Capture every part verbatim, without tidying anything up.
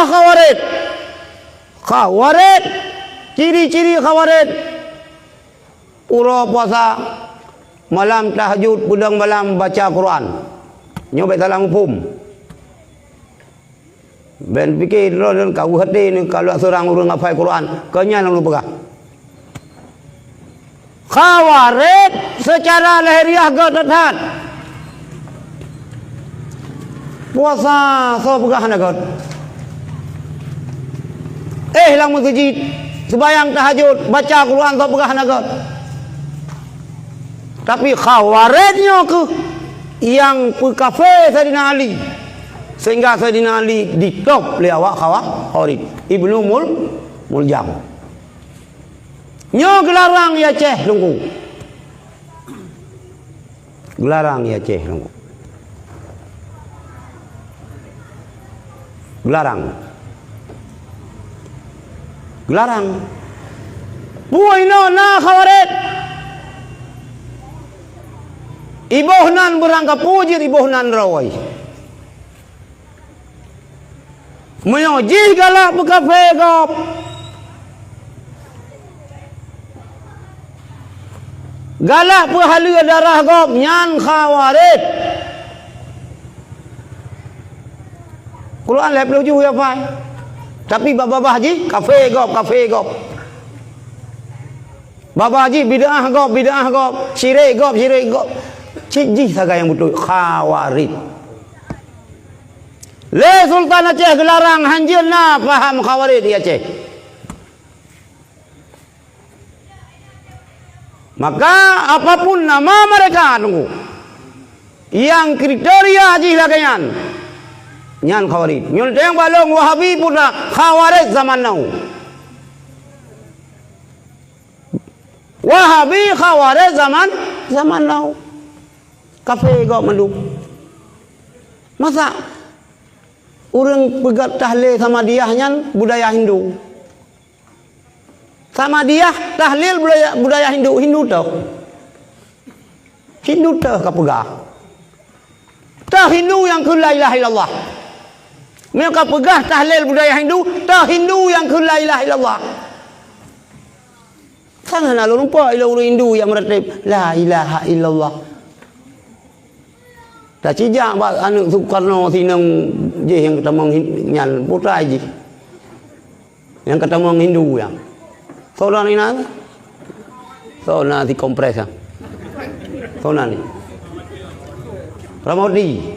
Khawarij. Khawarij. Ciri-ciri Khawarij. Uroe puasa, malam tahajud, peudong malam baca Quran. Nyoe bèk salah muphom. Bèk pike droe lôn ka weueh até nyoe ka lôn seurang ureueng hafai Quran. Kon nyan lôn peugah. Khawarij seucara lahiriah göt that. Puasa soe peugah hana göt. Eh, lam meuseujid, seubayang tahajud, baca Quran soe peugah hana göt. Tapi Khawarij nyoe kheueh nyang peukafé Saidina Ali. Sehingga Saidina Ali ditôb lé awak Khawa-, Khawarij. Ibnu Mul-, Muljam. Nyoe geularang i Aceh, Teungku. Geularang i Aceh, Teungku. Geularang. Geularang. Peue inoe na Khawarij. Iboh nan beurangkapeue jeuet iboh nan droe. Meunyoe jih galak peukafé gob, galak peuhaleue darah gob, nyan Khawarij. Quran lhèe ploh juh hafai. Tapi bak babah jih, kafé gob, kafé gob. Babah jih bid'ah gob, bid'ah gob. Syirik gob, syirik gob. Cit jih sagai nyang beutôi, Khawarij. Lé Sultan Aceh geularang hanjeuet na paham Khawarij di Aceh. Maka, apapun nama mereka, Teungku, nyang kriteria jih lagèe nyan, nyan Khawarij. Nyoe teuntèe bak lôn Wahabi pun na Khawarij zaman now. Wahabi Khawarij zaman, zaman now. Kafé gob mandum. Masa ureueng peugah tahlil Samadiyah nyan budaya Hindu? Samadiyah tahlil budaya, budaya Hindu, Hindu toh. Hindu toh ka peugah. Toh Hindu nyang kheun la ilaha illallah. Meunyoe ka peugah tahlil budaya Hindu, toh Hindu nyang kheun la ilaha illallah. Sang hana lôn lupa ilôn ureueng Hindu nyang meuratéb la ilaha illallah. Tacijak bak aneuk Sukarno sinong jih nyang geutamong hin-, nyan putra jih. Nyang geutamong Hindu nyan. Soe nan inan? Soe nan si kompres nyan? Soe nan ni? Ramodi.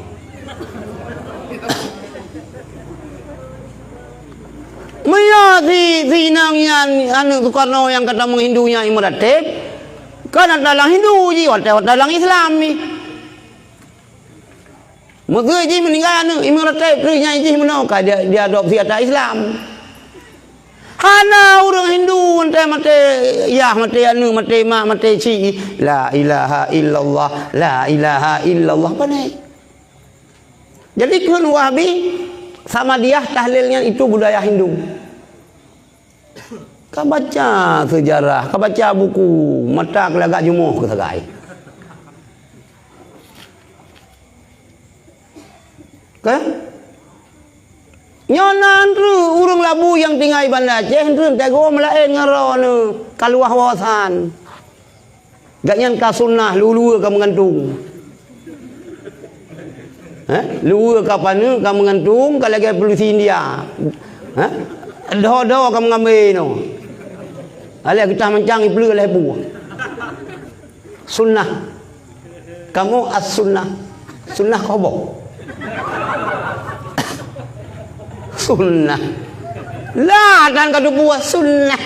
Meunyoe si, si inong nyan aneuk Sukarno nyang geutamong Hindu nyan imeurateb, kan ata lam Hindu jih, watèe-watèe lam Islam jih. Meuseu jih meuninggai aneuk imeurateb, keu nyan jih meunoe ka dia, diadopsi ata Islam. Hana ureueng Hindu maté, maté yah, maté aneuk, maté mak, maté cik, la ilaha illallah, la ilaha illallah, pané. Jadi kheun Wahabi, Samadiyah tahlil nyan itu budaya Hindu. Ka baca seujarah, ka baca buku, mata keu lagak jumoh keu sagai. Kan? Nyoe na treuk ureueng labu nyang tinggai Banda Aceh, treuk teugom laén ngon droeneuh, ka luwah wawasan. Gobnyan ka sunnah, lue-lue ka meugantung. Heh? Lue ka paneuk ka meugantung, ka lagèe polisi India. Heh? Dho-dho ka meungabé nyoe. Alah geutah mancang ipeuleueh lhèe buah. Sunnah. Kamoe as-sunnah. Sunnah khoboh. Sunnah. Lah, dan ka teupeue sunnah.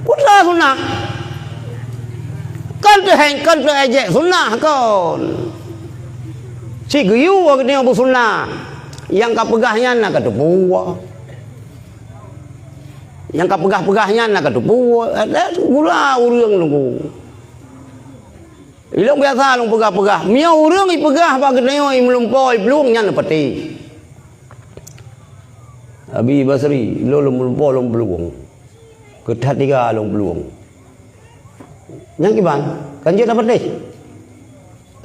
Peue sunnah? Kon teuheng, kon teuejek sunnah kon. Cit geuyue geutanyoe beusunnah. Nyang ka peugah nyan na ka teupeue. Nyang ka peugah-peugah nyan na ka teupeue. Ada gula ureueng nunggu. Ilôn biasa lôn peugah-peugah. Meunyoe ureueng ipeugah bak geutanyoe imeulumpo iplueng, nyan patéh. Abi Basri, lôn lôn meulumpo lôn plueng. Keuthat tiga lôn plueng. Nyang kiban, kan jeuet na patéh.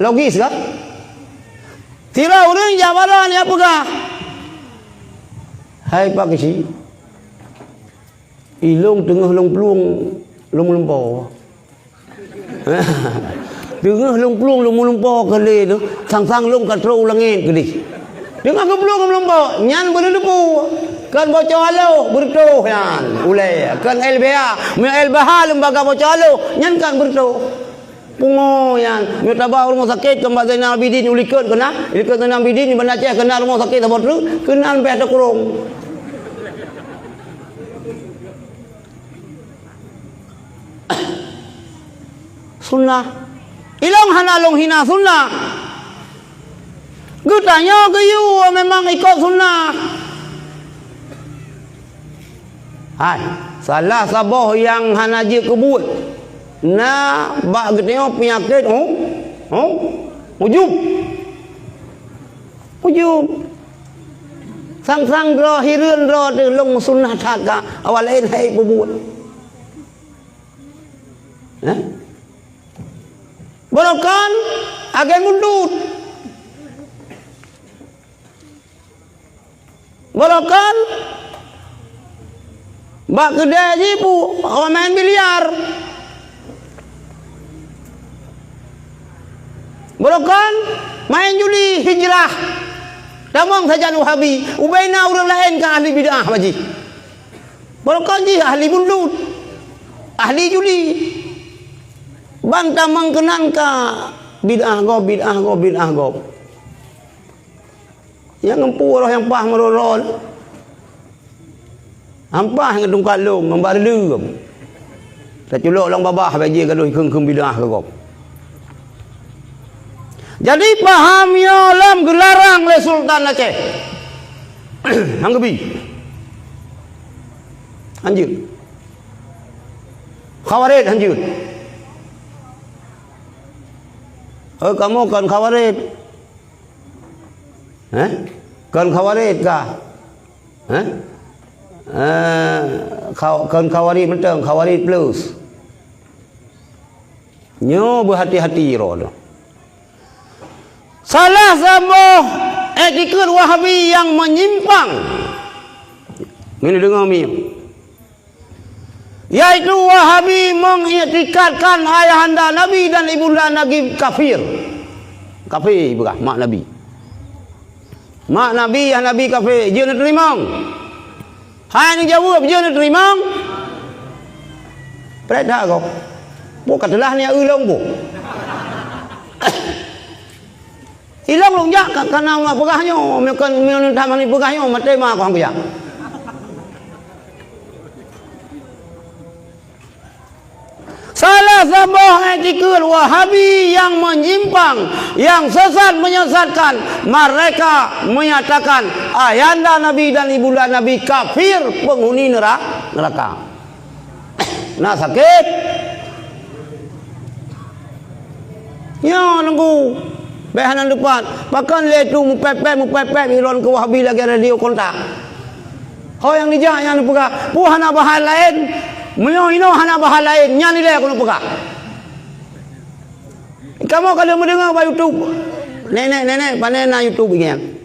Logis kan? Sira ureueng jak baran jak peugah. Hai Pak Keuchik, ilong teungoh lôn plueng lôn meulumpoe. Teungoh lôn plueng lôn meulumpoe keu lé tu, sang-sang lôn ka trok u langét keudeh. Teungoh geuplueng lôn meulumpoe, nyan beuneuteupeu. Kon boco haloh, beureutoh nyan. Ulée, kon L B H. Meunyoe L B H lôn baga boco haloh, nyan kon beureutoh. Pungo nyan, meunyoe taba u rumoh sakét, kon bak Zainal Abidin, u likot keunan, u likot Zainal Abidin, di Banda Aceh keunan rumoh sakét saboh treuk, keunan beh takurong. Sunnah. Ilong hana lôn hina sunnah. Geutanyoe geuyue memang ikot sunnah. Hai, salah saboh nyang hana jeuet keu buet, na bak geutanyoe peunyakét, oh, oh, ujub. Ujub. Sang-sang droe hireuen droe teuh lôn sunnah that ka, awak laén hai peubuet. Eh? Beurokon agen mundut. Beurokon bak keudè jih pu, awak main biliar. Beurokon main judi hijrah. Tamong sajan Wahabi, ubena ureuëng laén ka ahli bid'ah bak jih. Beurokon jih ahli buntut, ahli judi. Ban tamong keunan ka bid'ah gob, bid'ah gob, bid'ah gob. Nyang ngon peue roh nyang paih meurot-rot. Ampah ngon tungkat lông, ngon bak reuleuem. Taculok lam babah, bèk jih gadôh kheun-kheun bid'ah keu gob. Jadi, paham nyoe lom geularang lé Sultan Aceh. Han geubi. Han jeuet. Khawarij han jeuet. Eh, kamoe kon Khawarij. Eh? Kon Khawarij kah? Eh? Eh, kha-, kon Khawarij mantong, Khawarij plus. Nyoe beuhati-hati droeneuh. Salah saboh iktikeuet Wahabi nyang meunyimpang. Meudeungoe miyueb. Yaitu Wahabi mengiktikadkan ayahanda Nabi dan ibunda Nabi kafir. Kafir peugah mak Nabi. Mak Nabi, yah Nabi kafir, jeuet neuteurimong? Hai neujaweueb, jeuet neuteurimong? Preh that gob. Boh ka teulah niyak eu lôn boh. Ilong lôn jak ka, kana ulôn peugah nyoe, meukon meunyoe that hana peugah nyoe, maté ma kon kujak. Salah saboh iktikeuet Wahabi nyang meunyimpang, nyang sesat menyesatkan, mereka menyatakan ayahanda Nabi dan ibunda Nabi kafir, penghuni nera-, neraka. Na sakét. Nyoe Teungku, bèk hana teupat. Pakon lé tu mupèp-pèp, mupèp-pèp ilôn keu Wahabi lagèe radio kontak. Ho nyang neujak nyan neupeugah, peue hana bahan laén? Meunyoe inoe hana bahan laén, nyan ilèe keuneuk peugah. Kamoe ka lheueh meudeungoe bak YouTube. Nenek-nenek, pane na YouTube nyan.